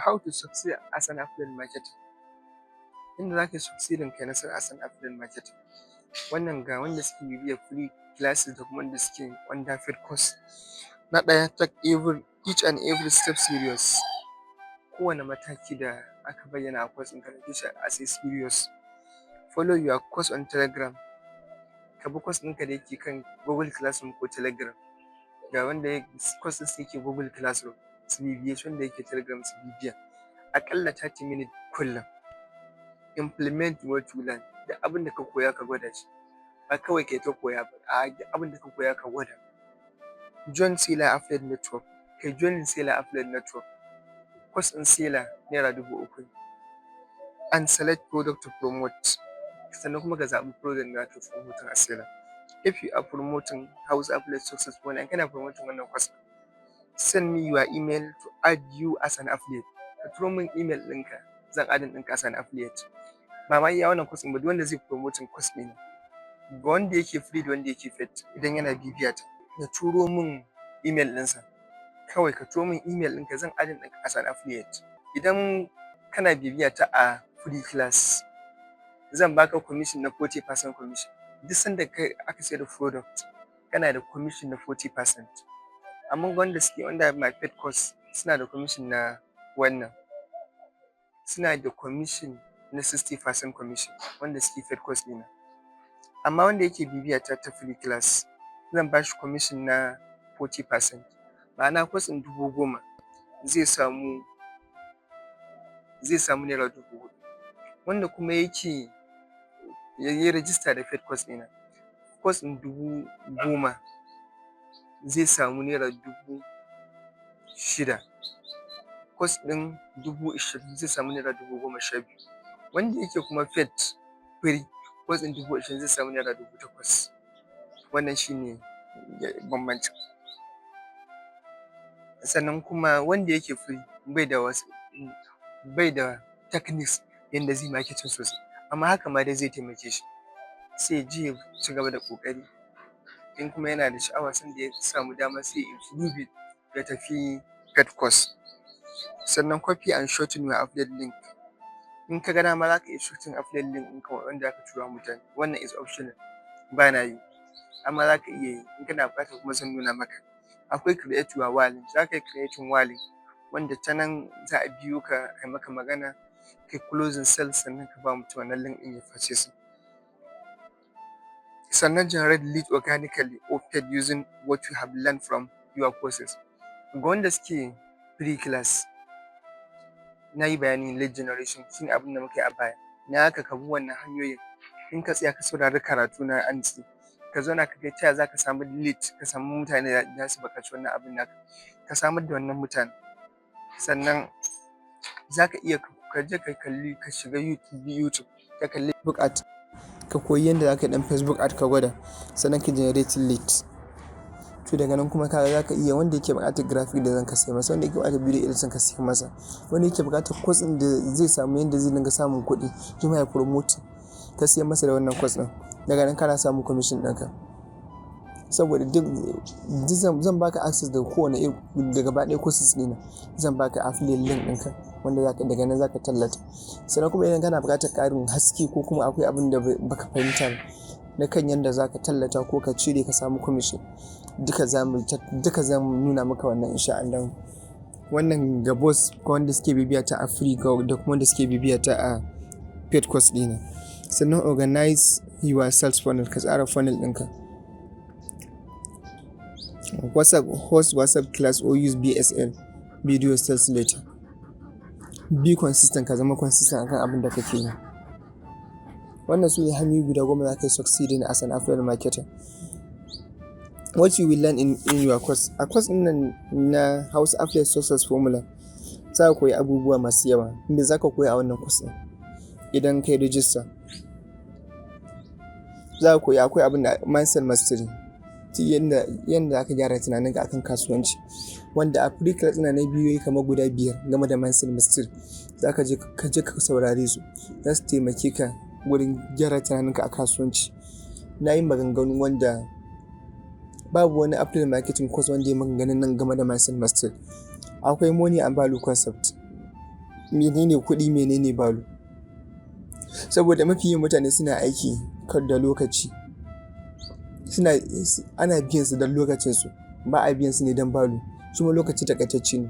How to succeed as an affiliate marketer. Yanda za ka yi succeeding, kai nasara as an affiliate marketer. Wannan ga wanda suke bibiyar free classes da kuma wanda suke under paid course. Na ɗaya, take each and every step serious. Kowane mataki da aka bayyana a course ɗin, ka ɗauke shi as a serious. Follow your course on Telegram. Ka bi course ɗinka da yake kan Google Classroom ko Telegram. Ga wanda course ɗinsa yake Google Classroom, su bibiye shi, wanda yake Telegram su bibiya. Aƙalla 30 minutes kullum. Implement what you learn. Duk abin da ka koya, ka gwada shi. Ba kawai kai ta koya ba, a'a, duk abin da ka koya, ka gwada. Join Selar Affiliate Network. Kai joining Selar Affiliate Network. Course ɗin Selar ₦3,000 ne. And select product to promote. Sannan kuma ka zaɓi product da za ka yi promoting a Selar. If you are promoting Hausa Affiliate Success Formula, in kana promoting wannan course, send me your email to add you as an affiliate. Ka turo min email ɗinka, zan adding ɗinka as an affiliate. Ba ma iya wannan course ɗin ba, duk wanda zai promoting course ɗina, ga wanda yake free da wanda yake paid, idan yana bibiya ta, ya turo min email ɗinsa. Kawai ka turo min email ɗinka, zan adding ɗinka as an affiliate. Idan kana bibiya ta a free class, zan baka commission na 40% commission. Duk sanda aka sayar da product, kana da commission na 40%. Amma wanda suke under my paid course, suna da commission na wannan, suna da commission na 60% commission, wanda suke paid course ɗina. Amma wanda yake bibiya ta ta free class, zan ba shi commission na 40%. Ma'ana, course ɗin 10,000, zai samu ₦4,000. Wanda kuma yake ya yi register da paid course ɗina, course ɗin 10,000, zai samu ₦6,000. Course ɗin 20,000, zai samu ₦12,000. Wanda yake kuma paid free, course ɗin 20,000, zai samu ₦8,000. Wannan shi ne bambancin. Sannan kuma wanda yake free bai da wasu, bai da techniques yanda zai marketing sosai, amma haka ma dai zai taimake shi, sai ya je ya cigaba da ƙoƙari. In kuma yana da sha'awa, sanda ya samu dama sai ya improving, ya tafi paid course. Sannan copy and shorten your affiliate link. In ka ga dama, za ka iya shorten affiliate link ɗinka wanda zaka tura wa mutane. Wannan is optional, bana yi, amma za ka iya yi in kana buƙata, kuma zan nuna maka. Akwai create your wallet. Za ka yi creating wallet wanda ta nan za a biyo ka, ai maka magana, kai closing sales, sannan ka ba mutum wannan link ɗin ya purchasing. Sannan generate lead organically or paid using what you have learned from your courses. Ga wanda suke free class, na yi bayanin lead generation, shi ne abin da muka yi a baya. Na haka ka bi wannan hanyoyin. In ka tsaya ka saurari karatu na a nutse, ka zauna ka ga ta ya za ka samu lead, ka samu mutane da za su buƙaci wannan abin naka, ka samar da wannan mutanen. Sannan za ka iya ka je ka kalli, ka shiga YouTube, ka kalli Facebook ad, ka koyi yadda za ka yi ɗan Facebook ad, ka gwada, sannan ka generating lead. To, daga nan kuma kaga za ka iya, wanda yake buƙatar graphic design, ka sayar masa, wanda yake buƙatar video editing, ka sayar masa, wanda yake buƙatar course ɗin da zai samu yanda zai dinga samun kuɗi shi ma ya promoting, ka sayar masa da wannan course ɗin. Daga nan kana samun commission ɗinka. Saboda duk zan baka access daga kowane iri, da gaba ɗaya courses ɗina, zan baka affiliate link ɗinka wanda zaka daga nan zaka tallata. Sannan kuma idan kana buƙatar ƙarin haske, ko kuma akwai abin da baka fahimta ba na kan yanda zaka tallata ko ka cire ka samu commission, duka zamu nuna maka wannan, insha Allahu. Wannan ga boss ko wanda suke bibiya ta a free da kuma wanda suke bibiya ta a paid course ɗina. Sannan organize your sales funnel. Ka tsara funnel ɗinka. WhatsApp, host WhatsApp class or use VSL, video sales letter. Be consistent. Ka zama consistent akan abin da kake yi. Wannan su ne hanyoyi guda 10 za ka yi succeeding as an affiliate marketer. What you will learn in your course. A course ɗin nan na Hausa Affiliate Success Formula, za ka koyi abubuwa masu yawa. Me za ka koya a wannan course ɗin idan ka yi register? Za ka koyi, akwai abin da mindset mastery, yanda za ka gyara tunaninka akan kasuwanci, wanda a free class ina na bidiyoyi kamar guda biyar game da mindset mastery. Za ka je ka je ka saurare su, za su taimake ka wurin gyara tunaninka a kasuwanci. Na yi maganganu wanda babu wani affiliate marketing course wanda ya yi maganganun nan game da mindset mastery. Akwai money and value concept. Menene kuɗi, menene value? Saboda mafi yawan mutane suna aiki da lokaci, suna ana biyan su don lokacinsu, ba a biyan su ne don value. Shi kuma lokaci taƙaitacce ne.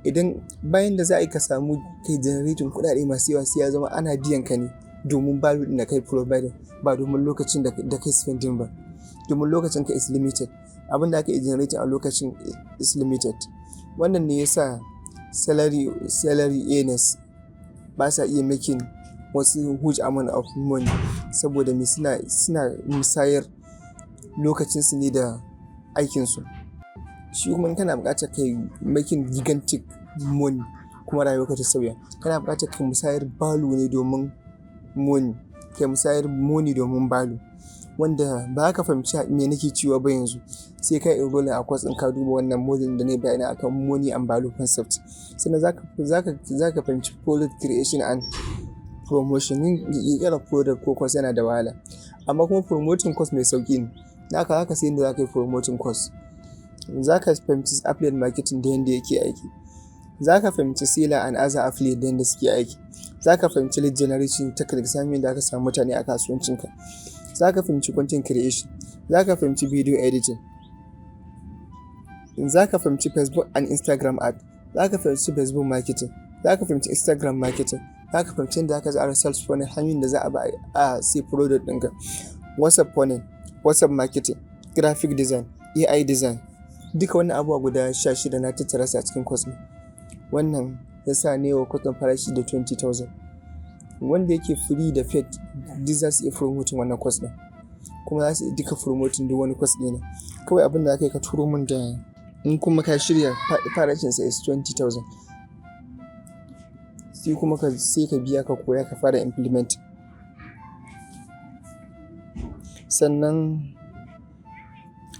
Idan bayan da za a yi ka samu kai generating kuɗaɗe masu yawa, sai ya zama ana biyan ka ne domin value ɗin da kai providing, ba domin lokacin da kai spending ba, domin lokacin ka is limited. Abin da aka iya generating a lokacin is limited. Wannan ne yasa salary earners ba sa iya making wasu huge amount of money, saboda me? Suna musayar lokacinsu ne da aikinsu. Shi kuma in kana buƙatar kai making gigantic money kuma rayuwarka ta sauya, kana buƙatar kai musayar value ne domin money, kai musayar money domin value. Wanda ba za ka fahimci me nake cewa ba yanzu, sai ka yi enrolling a course ɗin, ka duba wannan module da na yi bayani akan money and value concept. Sannan za ka fahimci product creation and promotion. Yin ƙirƙirar product ko course yana da wahala, amma kuma promoting course mai sauƙi ne. Don haka za ka san yadda za ka yi promoting course. Za ka fahimci affiliate marketing da yanda yake aiki. Za ka fahimci seller and other affiliate da yanda suke aiki. Za ka fahimci lead generation techniques, hanyoyin da aka samu mutane a kasuwancinka. Za ka fahimci content creation. Za ka fahimci video editing. Za ka fahimci Facebook and Instagram ad. Za ka fahimci Facebook marketing. Za ka fahimci Instagram marketing. Za ka fahimci yadda za ka tsara sales funnel, hanyoyin da za a bi a sai product ɗinka. WhatsApp funnel, WhatsApp marketing, graphic design, AI design. Duka wannan abubuwa guda 16 na tattara su a cikin course ɗin. Wannan ya sa na yi wa course ɗin farashi da 20,000. Wanda yake free da paid duk za su iya promoting wannan course ɗin. Kuma za su iya duka promoting duk wani course ɗina. Kawai abin da za ka yi, ka turo min da in kuma ka shirya, farashinsa is 20,000. Sai kuma sai ka biya, ka koya, ka fara implement. Sannan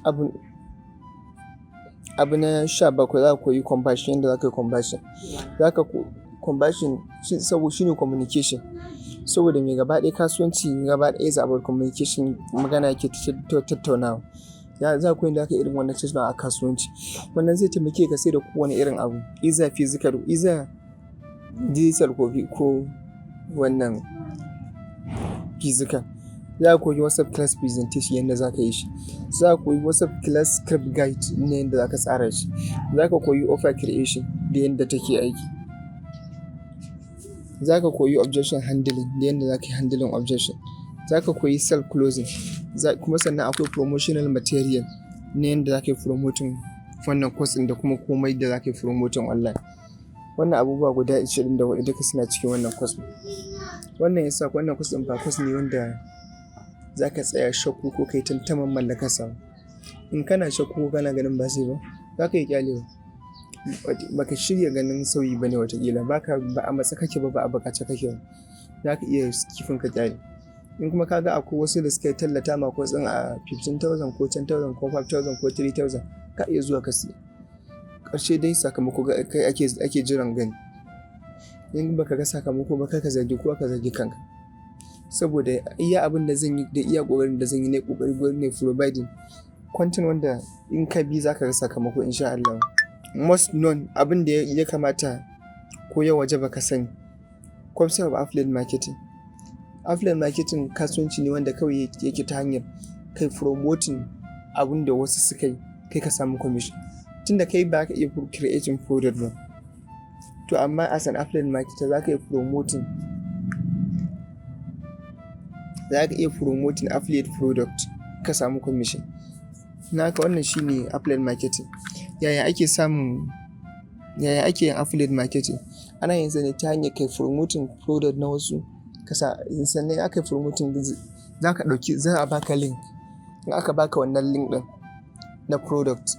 abu na 17, za ka koyi conversion, yadda za ka yi conversion. Za ka conversion saboda shine communication. Saboda me? Gaba ɗaya kasuwanci gaba ɗaya is about communication, magana yake, tattaunawa. Za ka koyi yadda aka irin wannan tattaunawa a kasuwanci. Wannan zai taimake ka sai da kowane irin abu, either physical, either digital ko wannan physical. Za ka koyi WhatsApp class presentation, yadda za ka yi shi. Za ka koyi WhatsApp class script guide na yadda za ka tsara shi. Za ka koyi offer creation da yadda take aiki. Za ka koyi objection handling da yadda za ka yi handling objection. Za ka koyi sales closing. Kuma sannan akwai promotional material na yadda za ka yi promoting wannan course ɗin da kuma komai da za ka yi promoting online. Wannan abubuwa guda 24 duka suna cikin wannan course ɗin. Wannan ya sa wannan course ɗin ba course ne wanda za ka tsaya shakku ko kai tantaman mallakarsa ba. In kana shakku ko kana ganin ba zai ba, za ka iya ƙyalewa. Ba ka shirya ganin sauyi ba ne wataƙila, ba a matse kake ba, ba a buƙace kake ba. Za ka iya skipping ka ƙyale. In kuma ka ga akwai wasu da suka tallata ma course ɗin a 15,000 ko 10,000 ko 5,000 ko 3,000, ka iya zuwa ka siya. Ƙarshe dai sakamako kai ake jiran gani. In ba ka ga sakamako ba, kar ka zargi kowa, ka zargi kanka. Saboda iya abin da zan yi da iya ƙoƙarin da zan yi, na yi ƙoƙari gurin nayi providing content wanda in ka bi za ka ga sakamako in sha Allahu. Must known, abin da ya kamata ko ya wajaba ka sani. Concept of affiliate marketing. Affiliate marketing kasuwanci ne wanda kawai yake ta hanyar kai promoting abun da wasu suka yi, kai ka samu commission. Tunda kai ba ka iya creating product ba. To amma as an affiliate marketer za ka iya promoting affiliate product ka samu commission. Don haka wannan shine affiliate marketing. Yaya ake yin affiliate marketing? Ana yin sa ne ta hanyar kai promoting product na wasu, ka sa. Sannan in aka yi promoting, za ka ɗauki, za a baka link. In aka baka wannan link ɗin na product,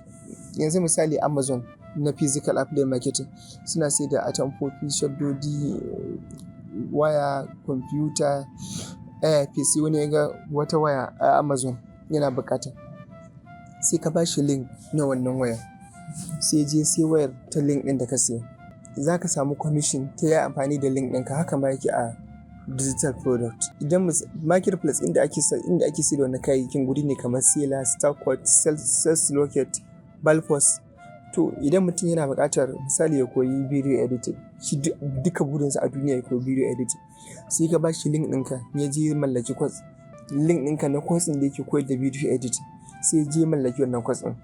yanzu misali Amazon na physical affiliate marketing suna saida atamfofi, shaddodi, waya, kwamfuta, earpiece. Sai wani ya ga wata waya a Amazon yana buƙata. Sai ka ba shi link na wannan wayar. Sai ya je ya sai wayar ta link ɗin da ka siya. Za ka samu commission ta yi amfani da link ɗinka. Haka ma yake a digital product. Idan marketplace inda ake sayar da wannan kayayyakin guri ne kamar Selar, Starquote, Sales Rocket, Balfours. To, idan mutum yana buƙatar, misali, ya koyi video editing, shi duka burinsa a duniya ya koyi video editing, sai ka ba shi link ɗinka, ya je ya mallaki course, link ɗinka na course ɗin da yake koyar da video editing, sai ya je ya mallaki wannan course ɗin.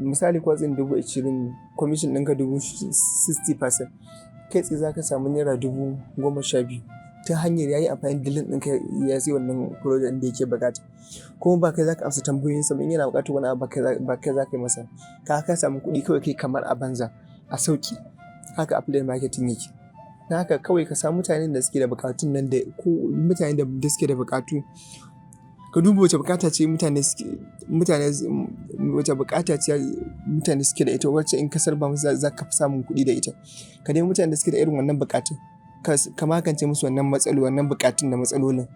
Misali, course ɗin 20,000, commission ɗinka 60%, kai tsaye za ka samu ₦12,000 ta hanyar ya yi amfani da link ɗinka ya sai wannan product ɗin da yake buƙata. Kuma ba kai za ka amsa tambayoyinsa ba, in yana buƙatar wani abu ba kai za ka yi masa. Ka samu kuɗi kawai kai kamar a banza, a sauƙi. Haka affiliate marketing yake. Don haka kawai ka samu mutanen da suke da buƙatun nan da ko mutanen da suke da buƙatu, ka duba wace buƙata ce mutane suke da ita wacce in ka sarba musu za ka fi samun kuɗi da ita. Ka nemi mutanen da suke da irin wannan buƙatun, ka magance musu wannan wannan buƙatun da matsalolin,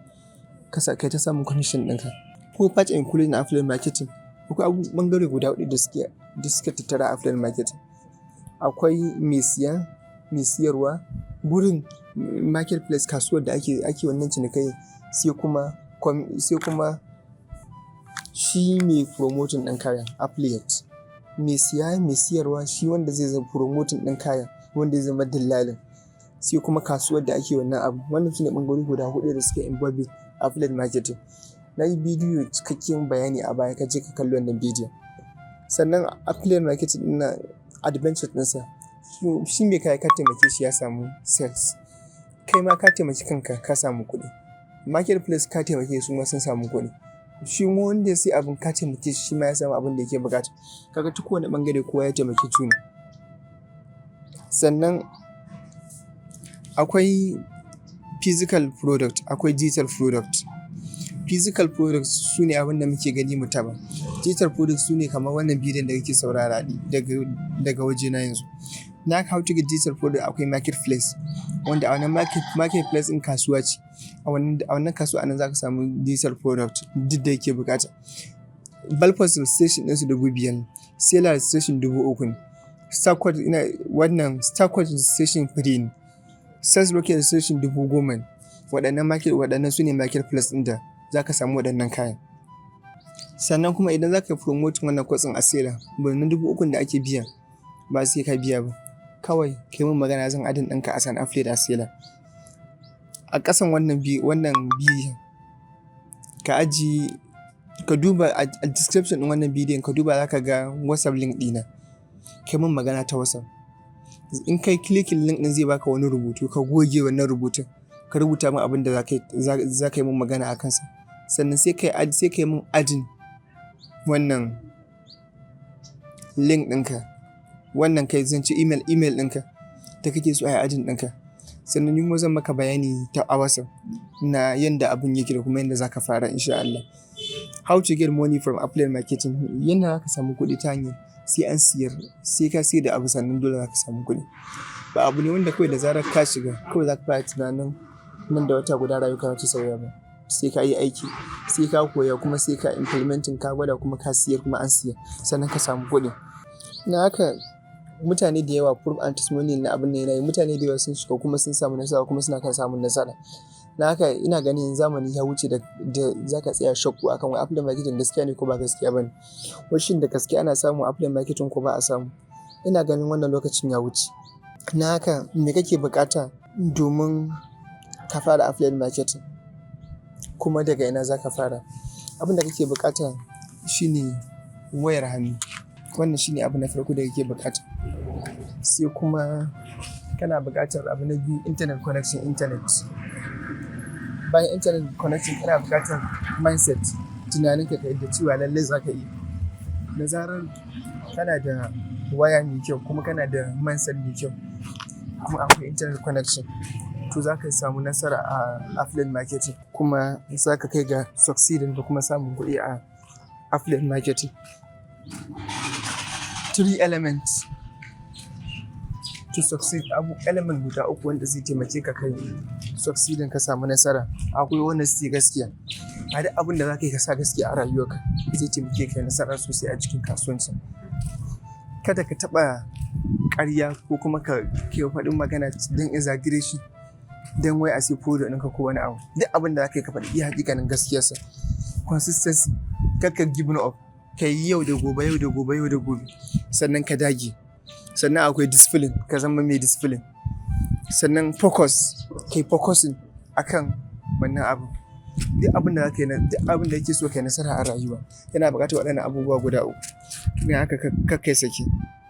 kai ta samun commission ɗinka. Ko part including affiliate marketing, akwai ɓangare guda huɗu da suke tattare a affiliate marketing. Akwai mai siya, mai siyarwa, gurin market place, kasuwar da ake wannan cinikayyan, sai kuma shi mai promoting ɗin kayan, affiliate. Mai siya, mai siyarwa, shi wanda zai zama promoting ɗin kayan, wanda zai zama dillalin, sai kuma kasuwar da ake wannan abu. Wannan sune ɓangarori guda huɗu da suke involving affiliate marketing. Na yi bidiyo cikakken bayani a baya, ka je ka kalli wannan bidiyon. Sannan affiliate marketing ɗin nan, advantage ɗinsa, shi mai kaya ka taimake shi ya samu sales, kai ma ka taimaki kanka ka samu kuɗi. Market place ka taimake su ma sun samu kuɗi. Shi ma wanda ya sai abun ka taimake shi, shi ma ya samu abin da yake buƙata. Ka ga ta kowane ɓangare kowa ya taimaki juna. Sannan akwai physical product, akwai digital product. Physical product su ne abin da muke gani mu taɓa. Digital product su ne kamar wannan bidiyon da kake saurara daga wajena yanzu. Na how to get digital product, akwai market place, wanda a wannan market place ɗin kasuwa ce. A wannan kasuwa, a nan za ka samu digital product duk da yake buƙata. Balfos registration ɗinsu 5,000 ne, Selar registration 3,000 ne. Starcode ina wannan Starcode registration free ne. Sales Rocket registration 10,000 ne. Waɗannan su ne market place ɗin da za ka samu waɗannan kayan. Sannan kuma idan za ka yi promoting wannan course ɗin a Selar, wannan 3,000n da ake biya ba sai ka biya ba. Kawai ka yi min magana, zan adding ɗinka as an affiliate a Selar. A ƙasan wannan bidiyon ka ajiye, ka duba a description ɗin wannan bidiyon, ka duba za ka ga WhatsApp link ɗina. Ka yi min magana ta WhatsApp. In kai clicking link ɗin, zai baka wani rubutu, ka goge wannan rubutun. Ka rubuta min abin da za ka yi min magana a kansa. Sannan sai ka yi min adding wannan link ɗinka. Wannan kai zan ce email ɗinka da kake so a yi adding ɗinka. Sannan ni kuma zan maka bayani ta a WhatsApp na yanda abun yake da kuma yanda za ka fara, in sha Allah. How to get money from affiliate marketing: yanda za ka samu kuɗi ta hanyar sai an siyar, sai ka siyar da abu sannan dole za ka samu kuɗi. Ba abu ne wanda kawai da zarar ka shiga kawai za ka fara tunanin nan da wata guda rayuwarka za ta sauya ba. Sai ka yi aiki, sai ka koya, kuma sai ka implementing, ka gwada, kuma ka siyar kuma an siya, sannan ka samu kuɗi. Na haka mutane da yawa, proof and testimonial na abun nan yana yi, mutane da yawa sun shiga kuma sun samu nasara, kuma suna kan samun nasara. Na haka ina ganin zamani ya wuce da za ka tsaya shakku akan wai affiliate marketing gaskiya ne ko ba gaskiya ba ne. Wai shin da gaske ana samu affiliate marketing ko ba a samu? Ina ganin wannan lokacin ya wuce. Na haka me kake buƙata domin ka fara affiliate marketing, kuma daga ina za ka fara? Abin da kake buƙata shine wayar hannu. Wannan shine abu na farko da kake buƙata. Sai kuma kana buƙatar abu na biyu, internet connection, internet. Bayan internet connection, kana buƙatar mindset, tunaninka ka yadda cewa lallai za ka iya. Da zarar kana da waya mai kyau, kuma kana da mindset mai kyau, kuma akwai internet connection, to za ka samu nasara a affiliate marketing, kuma za ka kai ga succeeding da kuma samun kuɗi a affiliate marketing. Three elements to succeed: abu element guda uku wanda zai taimake ka kai succeeding, ka samu nasara. Akwai honesty, gaskiya. A duk abin da za ka yi, ka sa gaskiya a rayuwarka, zai taimake ka nasara sosai a cikin kasuwancin. Kada ka taɓa ƙarya ko kuma ka ke faɗin magana don exaggeration, don wai a sai product ɗinka ko wani abu. Duk abin da za ka yi, ka faɗi iya haƙiƙanin gaskiyarsa. Consistency, kar ka giving up, ka yi yau da gobe, yau da gobe, yau da gobe. Sannan ka dage. Sannan akwai discipline, ka zama mai discipline. Sannan focus, kai focusing akan wannan abu. Duk abin da zaka yi, duk abin da kake so kai nasara a rayuwa, yana buƙatar waɗannan abubuwa guda uku. Don haka kar kai sake.